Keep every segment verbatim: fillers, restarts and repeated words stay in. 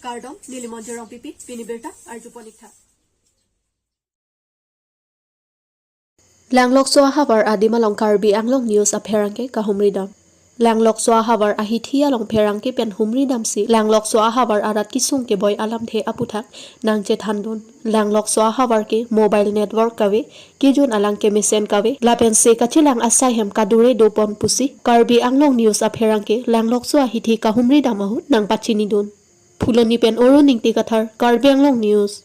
Kardom, neli Monjir Rongpipi, pini birta arjupon ik tha. Langlokso ahavar adim along Karbi Anglong News apherangke kahumri dam. Langlokso ahavar ahithi along pherangke pen humri damsi Langlokso ahavar arat kesung keboi alamthe aputhak nangchethandun. Langlokso ahavar ke mobile network kave, kejun alang kemesen kave, lapensi kachelang asai hem kadure dopon pusi Karbi Anglong News apherangke Langlokso ahithi kahumri dam ahut nangpachinidun. Phuloni pen Arun Ingti Kathar, Karbi Anglong News.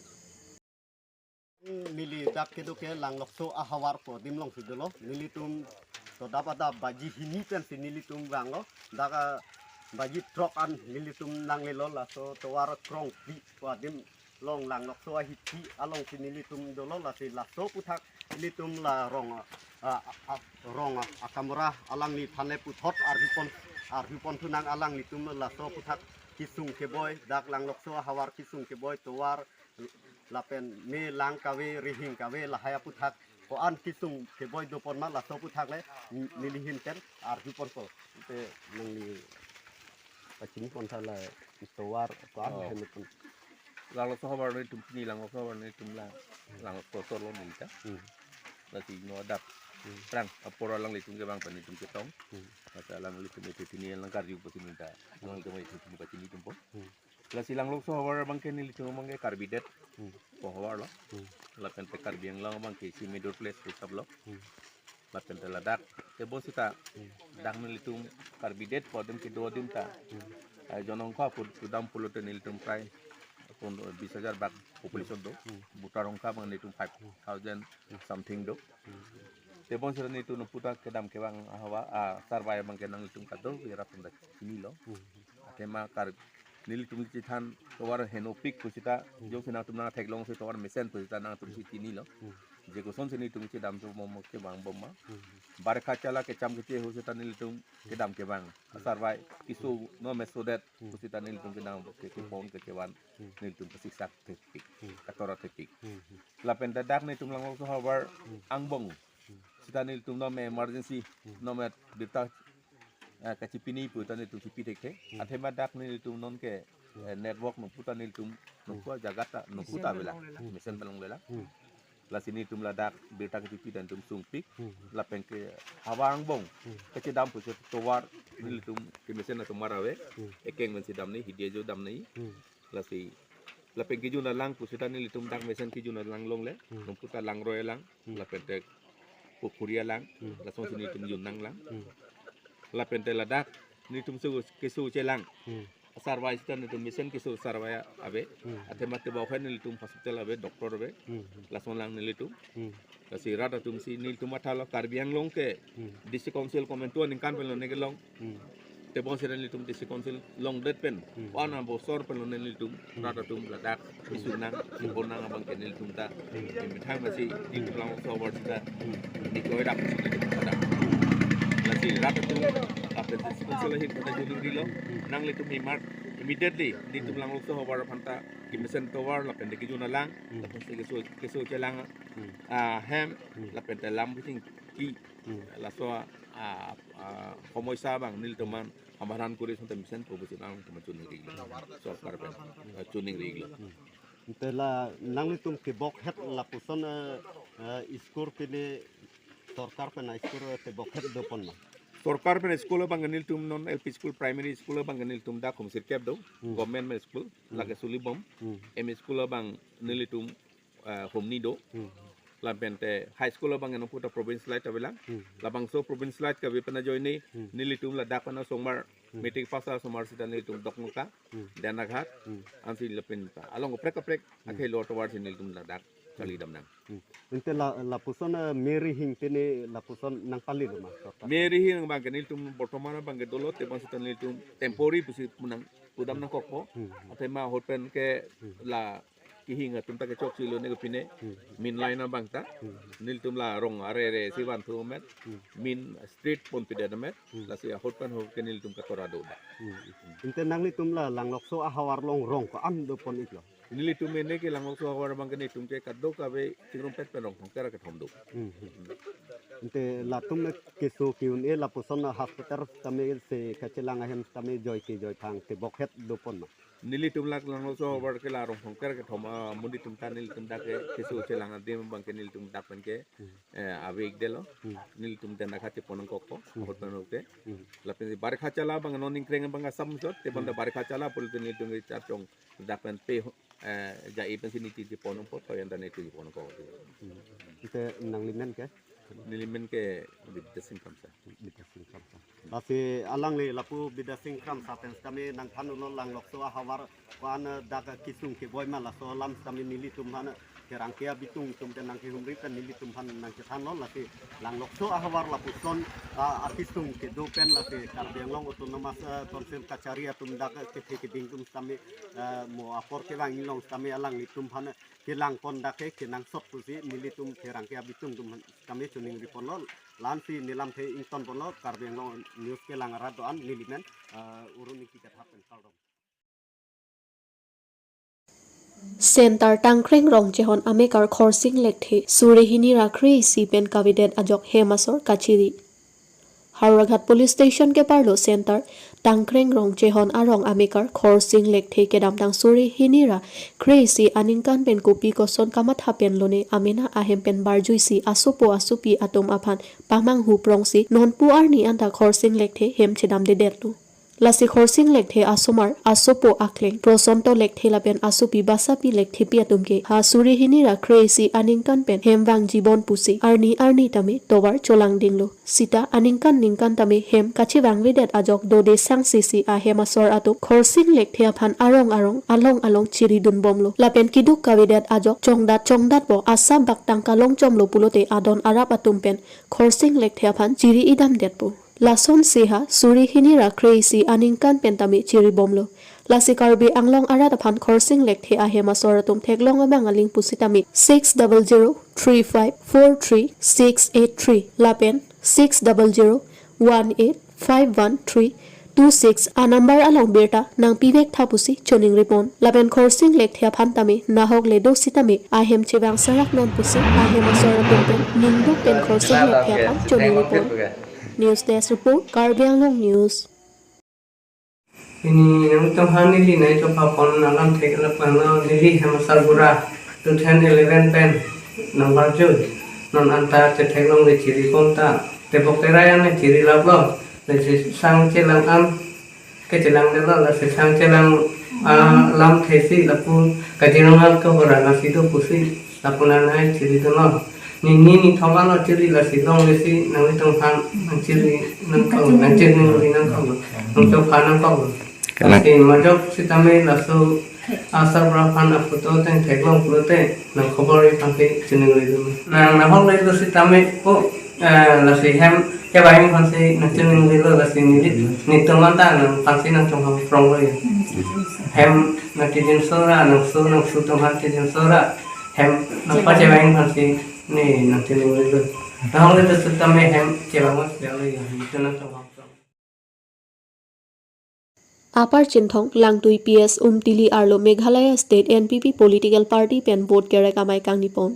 Neli dak kedo ke Langlokso ahavar pu adim alongsi dolo. Nelitum to dap adap baji hini pensi nelitum vanglo. Dak, ah, baji throk an nelitum nanglelo, laso tovar krongpi pu adim along Langlokso ahithi alongsi nelitum dolo, lasi laso aputhak nelitum la rong, ah, ah, ah, rong, ah, akamra alangli thanle puthot arjupon, arjupon thunang, alanglitum laso aputhak kesung keboi, dak Langlokso ahavar kesung keboi, tovar lapen me lang kave, rihing kave, lahai aputhak ko-an kesung keboi dopon ma, laso aputhak le neli ahin pen arjuponpo. Te nangli pachinipon tha la tovar ko-an Oh. hem pon. Langlokso ahavar nelitum pini, Langlokso ahavar nelitum la, Langlokso solo neli ta. Hmm. Lasi no adap. Hmm. Prang apor alanglitum kevang pen nelitum chetong. Hmm. Masa alanglitum ete pini alang karju pusi neli ta. Alanglitum ete pini pachinitumpo. Hmm. Lasi Langlokso ahavar abangke nelitum abangke Karbi det Hmm. pu ahavar lo. Hmm. Lapen te Karbi Anglong abangke isi middle place pu hisap lo. Hmm. Lapen te ladak tebon seta Hmm. dak nelitum Karbi det pu adim kedo adim ta. Hmm. Eh, Jonongkha pu, pudam pulote nelitum prai pon bis hajar bak population do. Hmm. Voter songkha abang nelitum five thousand something do. Hmm. Tebon seta nelitum puta kedam kevang ahavar, ah, survey abangke nanglitum kadokave arat atum ta chinilo. Hmm. Athema kar nelitum chethan tovar henopik pu seta, Hmm. jongsi nangtum nangtheklongsi tovar mesen pu seta nangtum si chinilo. Hmm. Je kosonsi nelitum chedam tu momo kevang bom ma. Hmm. Barkha chala kecham keche ahut seta nelitum kedam kevang. Survey keso non me sodet Hmm. pu seta nelitum kedam ke, kepon kechevan Hmm. nelitum kesiksak thepik. Hmm. Katora thepik. Hmm. Lapen ta dak nelitum Langlokso ahavar Hmm. angbong Hmm. seta nelitum non me emergency, Hmm. non me birta, eh, kachipini pu ta nelitum chipi thekthe. Hmm. Athema dak nelitum non ke, Hmm. eh, network nungpu ta nelitum, nungpu ajaga ta, nungpu ta avelang. Hmm. Mesen pen longle lang. Hmm. Lasi nelitum ladak birta kachipi ta nelitum sungpik. Hmm. Lapen ke ahavar angbong Hmm. kachedam pu seta tovar nelitum kemesen atomar ave. Hmm. Ekeng pensi damnoi, hidi ajo damnoi. Hmm. Lasi lapen kejun alang pu seta nelitum dak mesen kejun alang longle, Hmm. nungpu ta langroi alang, Hmm. lapen te pukhuri alang, Hmm. lasonsi nelitum jun nanglang. Hmm. Lapen te ladak nelitum su keso chelang. Hmm. Survey seta nelitum mesen keso survey ave. Hmm. Athema tebok hai nelitum hospital ave, doctor ave. Hmm. Lason lang nelitum. Hmm. Lasi rat atum si nelitum mathalo Karbi Anglong ke Hmm. District Council komantu aningkan pen lo ne kelong. Hmm. Tebon seta nelitum District Council longdet pen. Hmm. Wana bosor pen lo nelitum Hmm. rat atum ladak Hmm. isu nang, Hmm. sipon nang abangke nelitum ta. Hmm. Methang masi Hmm. nelitum Langlokso ahavar seta. Hmm. Neli koi dak seta nelitum pada. Lasi rat atum lapen District Council ahin pada joining rilo. Hmm. Nanglitum immediately nelitum Hmm. Langlokso ahavar aphanta kemesen tovar lapen te kejun alang Hmm. lapen te keso, keso chelang Hmm. ah, hem, Hmm. lapen te lam puting ki, Hmm. laso, ah, ah, homoisa abang nelitum an samaran kori sonte mesen pu pusi nangtum choningri lo. Sorkar pen, ah, choningri lo. Hmm. Te la nanglitum kebokhet lapuson, eh, eh, school pini sorkar pen school, eh, kebokhet dopon ma? Sorkar pen school abang nelitum non L P school, primary school abang nelitum dak hum sirkep do, Hmm. government school, Hmm. lake Sulibom, Hmm. M E school abang nelitum eh, humni do. Hmm. Lapen te high school abang nungpu ta province light avelang. Hmm. Labangso province light kave pen ajoine Hmm. nelitum ladak pen asomar Hmm. matric pass asomar seta nelitum Dokmoka, Hmm. Denaghat, Hmm. ansi lapen ta along kaprek kaprek Hmm. akhei lo tovar si nelitum ladak kali dam nang. Hmm. Ante la, lapuson, eh, me rihing tini lapuson nangpali lo ma, sorkar? Me rihing abangke nelitum bortoman abangke dolo, tebon seta nelitum temporary pusi menang pudam nangkokpo. Hmm. Athema ahut pen ke Hmm. la kehing atum ta kechokche lo ne kepine. Hmm. Main line abang ta. Hmm. Nelitum la rong arere si van thu met. Hmm. Main street pon pidet met. Hmm. Lasi ahut pen ahut ke nelitum katora do da. Hmm. Ante nanglitum la Langlokso ahavar along rong ko-an dopon iklo? Nelitum mene ke Langlokso ahavar abangke nelitum ke kadokave chingrumpet pen rong thomkep ra kethom do. Hmm. Ante latum keso ke-un-e lapuson hospital tame se kachelang ahem tame joi ke joi thang tebok het dopon ma. Nelitum lak Langlokso ahavar ke la Rongphongker kethom amonit atum ta nelitum dak ke keso chelang adim abang ke nelitum dak pen ke, Hmm. eh, ave-ik detlo. Hmm. Nelitum dak nangkachepon nangkokpo, Hmm. ahut pen ahut ke. Hmm. Lapen si barikha chala abang non ningkreng abang asam sot, te bang Hmm. barikha chala pulote nelitum ke chapchong dak pen pe, eh, ja-i pensi niti chepon nangpo, toyan dan niti chepon nangkok. Hmm. Ante nanglimen ke? Nelimen ke Bidya Sing Kramsa. Bidya Sing Kramsa. Lasi alangli lapu Bidya Sing Kramsa pen sitame nangthan unlo Langlokso ahavar ko-an dak kesung keboi ma laso alam sitame nelitum aphan pherangke abitung atum pen nangkehumri pen nelitum aphan nangchethanlo lasi Langlokso ahavar lapuson, ah, akesung kedo pen lasi Karbi Anglong Autonomous, ah, Council kachari atum dak kethe keding atum sitame, ah, mo apor kevang inglong sitame alanglitum aphan kelangpon dak ke kenangsot pusi nelitum pherangke abitung atum sitame choningriponlo. Lansi nelamthe ingtonponlo Karbi Anglong News kelang arat do-an nelimen, ah, Uruni Kikatha pen kardom. Center Tangkreng Rongchehon amekar Khorsing Lekthe suri hini ra kre-isi pen kavedet ajok hem asor kachiri. Howraghat Police Station keparlo Center Tangkreng Rongchehon arong amekar Khorsing Lekthe kedamtang suri hini ra kre-isi aningkan pen kopi koson kamatha pen lone amena ahem pen barjuisi asopo asopi atum aphan pamanghu prongsi nonpu arni anta Khorsing Lekthe hem chedamdedetlo. Lasi Khorsing Lekthe asomar, asopo akleng, Prosonto Lekthe lapen asopi Basapi Lekthepi atum ke ha suri hini ra kre-isi aningkan pen hem vangjibom pusi arni arni tame tovar cholangdinglo. Sita aningkan ningkan tame hem kachevangvedet ajok dode sangsi si ahem asor atum Khorsing Lekthe aphan arong arong along along chiridunbomlo. Lapen keduk kavedet ajok chongdat chongdatpo asap bak tangka longchomlo pulote adon arap atum pen Khorsing Lekthe aphan chiri-idamdetpo. Lasonsi ha suri hini ra kre-isi aningkan pen tame chiribomlo. Lasi Karbi Anglong arat aphan Khorsing Lekthe ahem asor atum theklong abang aling pusitame six double zero three five four three six eight three lapen six double zero one eight five one three two six anumber along birta nangpivek tha pusi choningripon. Lapen Khorsing Lekthe aphan tame nahok le do sitame ahem chevang sarak non pusi ahem asor atum pen ningduk pen Khorsing Lekthe aphan choningripon. News Desk Report, Karbi Anglong News. Pini nangtum aphan neli nai chopapon alamthe ke lapu-an lo, neli hem asar bura two thousand eleven pen nangbarjui. Non anta chetheklongle chiribom ta tebok terai an chirilaplo. Lasi sang chelang an kechelangdetlo, lasi sang chelang, ah, lamthe si lapu Kaziranga kehora lasi do pusi lapu-an nai chiridunlo. Nini nithom anlo chiri lasi longle si nanglitum aphan nangchiri nangkok, nangchiri nangri nangkok, nangchopha nangkok. Kalang. Lasi majok sitame laso asar bura aphan aphoto ateng theklong pulote nangkhobor-i aphan si chiningridun. Nang nahok le do sitame ko, eh, lasi hem kevang aphan si nangchiningrilo lasi neli nelitum anta nangphan si nangchonghang pronglo ya. Hem nangchijinso ra, nangso nangsu atum aphan chijinso ra. Hem nangpachevang aphan si ne nangchiningrilo. Nahok le do sitame hem chevang mas ya lo ya. Nelitum nangchonghang prong. Upper Chinthong Langtui P S Umtili arlo Meghalaya State N P P political party pen vote kerek amei kangnipon.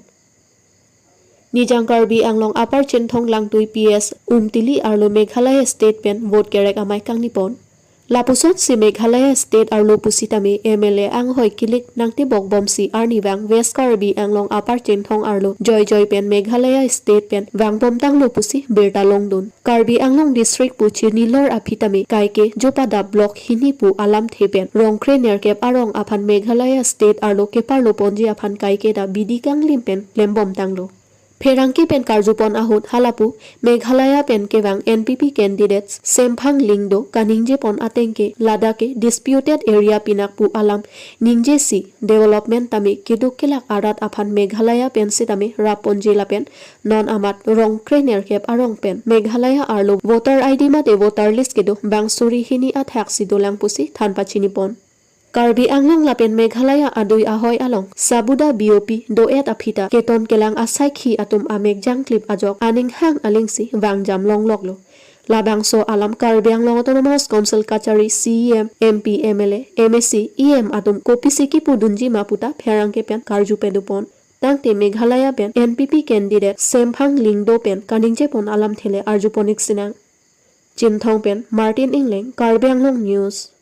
Nijang Karbi Anglong Upper Chinthong Langtui P S Umtili arlo Meghalaya State pen vote kerek amei kangnipon. Lapuson si Meghalaya State arlo pusitame M L A anghoi kilik nangtebokbomsi arnivang West Karbi Anglong Upper Chinthong arlo joijoi pen Meghalaya State pen vangbomtanglo pusi birta longdun. Karbi Anglong District pu chinilor aphi tame kaike Jopadap Block hini pu alamthe pen rong krenerkep arong aphan Meghalaya State arlo keparloponji aphan kaike ta bidi kanglim pen lembomtanglo. Pherangke pen karjupon ahut halapu Meghalaya pen kevang N P P candidates Semphang Lyngdoh kaningjepon ateng ke ladak ke disputed area pinak pu alam ningjesi development tame keduk kelak arat aphan Meghalaya pen sitame rapponji lapen non amat rong krenerkep arong pen Meghalaya arlo voter I D mate voter list kedo bang suri hini athak si dolang pusi than pachinipon. Karbi Anglong lapen Meghalaya adui ahoi along Sabuda B O P do-et aphi ta keton kelang asaikhi atum amek jangklip ajok aning hang alingsi vangjam longloklo. Labangso alam Karbi Anglong Autonomous Council kachari C E M, M P, M L A, M A C, E M atum kopisi kipudunji ma puta pherangke pen karju pedupon. Tangte Meghalaya pen N P P candidate Semphang Lyngdoh pen kaningje pon alamthe le arju pon ik sinang. Chinthong pen Martin Engleng, Karbi Anglong News.